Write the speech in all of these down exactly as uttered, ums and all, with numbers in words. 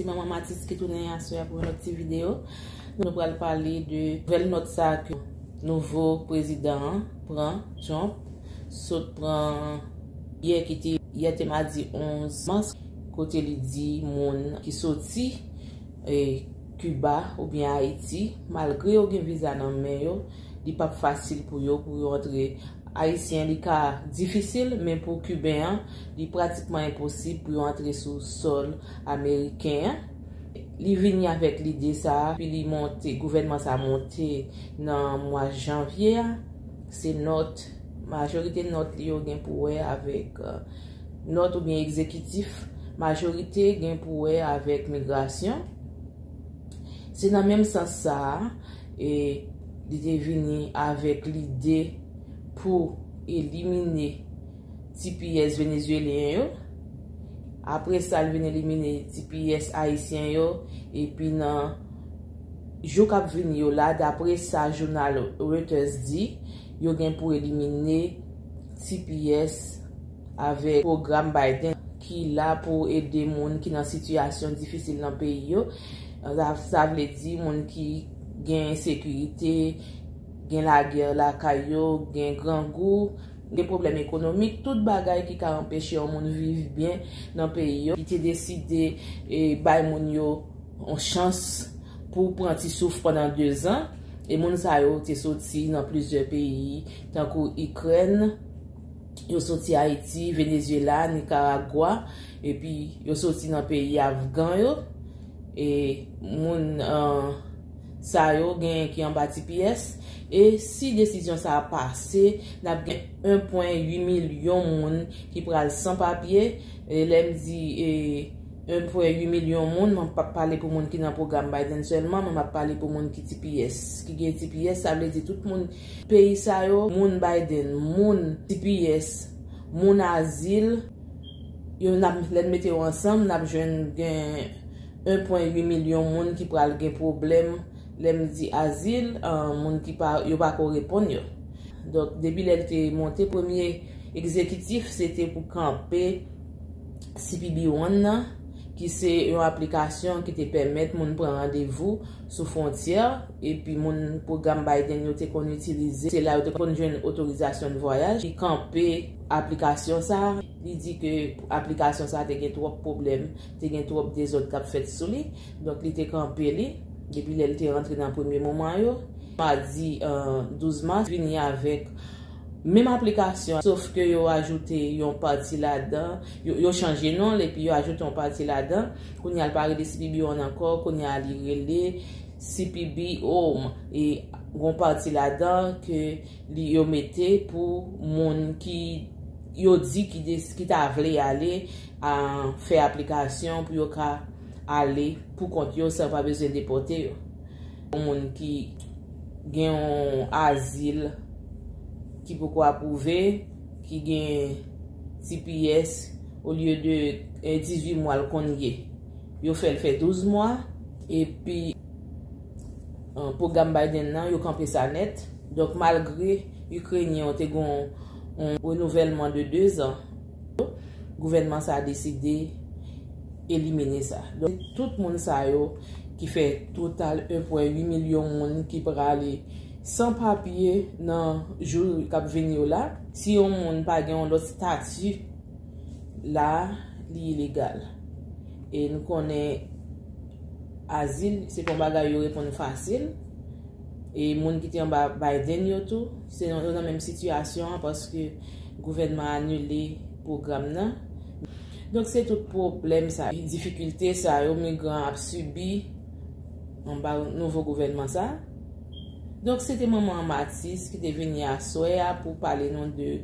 Se Manman Matis ki tounen aswè a pou yon lòt ti videyo. Nou pral pale de nouvèl nòt sa ke nouvo prezidan an pran, Trump, sot pran yè ki te, yè te madi onz mas, kote li di moun ki soti, e, Kiba oubyen Ayiti, malgre yo gen viza nan men yo, li p ap fasil pou yo, pou yo antre. Ayisyen, li ka difisil, men pou Kiben an, li pratikman enposib pou yo antre sou sòl ameriken an. Li vini avèk lide sa a, epi li monte, gouvènman sa a monte nan mwa janvye a. Se nòt, majorite nòt li yo gen pou wè avèk, euh, nòt oubyen egzekitif, majorite gen pou wè avèk migrasyon. Se nan menm sans sa a, e li te vini avèk lide pou elimine T P S venezuelyen yo. Apre sa, li vin elimine T P S ayisyen yo. Epi nan jou k ap vini yo la, dapre sa jounal Reuters di, yo gen pou elimine T P S avèk pwogram Biden ki la pou ede moun ki nan sitiyasyon difisil nan peyi yo. Sa, sa vle di moun ki gen ensekirite, gen lagè lakay yo, gen grangou, gen pwoblèm ekonomik, tout bagay ki ka anpeche yon moun viv byen nan peyi yo. Li te deside, e, bay moun yo yon chans pou pran ti souf pandan dezan. E moun sa yo te soti nan plizyè peyi, tankou Ikrèn, yo soti Ayiti, Venezuela, Nicaragua, epi yo soti nan peyi Afgan yo. E moun, euh, sa yo genyen ki anba T P S. E si desizyon sa a pase, n ap gen en pwen uit milyon moun ki pral san papye. E lè m di, e, en pwen uit milyon moun, mwen p ap pale pou moun ki nan pwogram Biden sèlman, men m ap pale pou moun ki T P S, ki gen T P S, sa vle di tout moun peyi sa yo, moun Biden, moun T P S, moun azil, yo n ap, lè n mete yo ansanm, n ap jwenn gen en pwen uit milyon moun ki pral gen pwoblèm. Lè m di azil, euh, moun ki pa, yo pa ko reponn yo. Donk, depi lè l te monte, premye egzekitif, se te pou kanpe C P B One nan, ki se yon aplikasyon ki te pèmèt moun pran randevou sou fwontyè, epi moun pwogram Biden yo te konn itilize, se la yo te konn jwenn otorizasyon de vwayaj, li kanpe aplikasyon sa a. Li di ke aplikasyon sa a te gen twòp pwoblèm, te gen twòp dezòd k ap fèt sou li. Donk, li te kanpe li depi lè l te rantre nan premye moman yo. Madi, euh, douz mas, vini avèk menm aplikasyon, sof ke yo ajoute yon pati ladan, yo, yo chanje non l, epi yo ajoute yon pati ladan. Kounye a, l pa rele C P B One ankò, kounye a, li rele C P B Home. E yon pati ladan ke li, yo mete pou moun ki yo di ki, ki ta vle ale a fè aplikasyon pou yo ka ale pou kont yo san yo pa bezwen depòte yo. Yon moun ki gen yon azil ki poko apwouve, ki gen T P S, olye de, eh, dizuit mwa l konn ye, yo fè l fè douz mwa, epi, eh, pwogram Biden nan, yo kanpe sa nèt. Donk, malgre Ikrenyen yo te gen yon, yon renouvèlman de dezan, gouvènman sa a deside elimine sa. Donk, tout moun sa yo ki fè total en pwen uit milyon moun ki prale san papye nan jou k ap vini yo la, si yon moun pa gen yon lòt estati la, li ilegal. E nou konnen azil, se pa yon bagay yo reponn fasil. E moun ki te anba Biden yo tou, se nan, yo nan menm sitiyasyon an paske gouvènman anile pwogram nan. Donk, se tout pwoblèm sa, difikilte sa yo migran ap sibi anba nouvo gouvènman sa. Donk, se te Manman Matis ki te vini aswè a pou pale nou de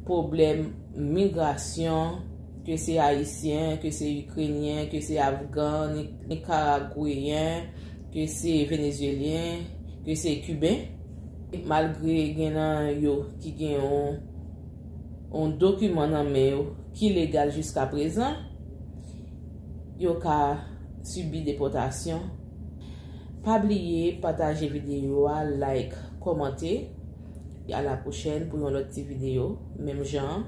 pwoblèm migrasyon, ke se Ayisyen, ke se Ikrenyen, ke se Afgan, Ni-, Nikaragweyen, ke se Venezyelyen, ke se Kiben. Malgre gen nan yo ki gen yon, yon dokiman nan men yo ki legal jiska prezan, yo ka sibi depòtasyon. Pa bliye pataje videyo a, like, kòmante. A la pwochèn pou yon lòt ti videyo. Menm jan,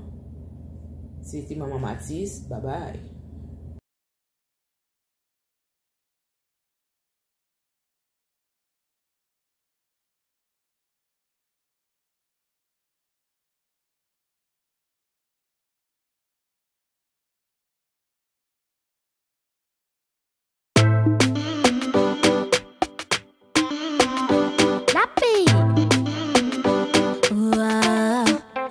se te Manman Matis. Babay.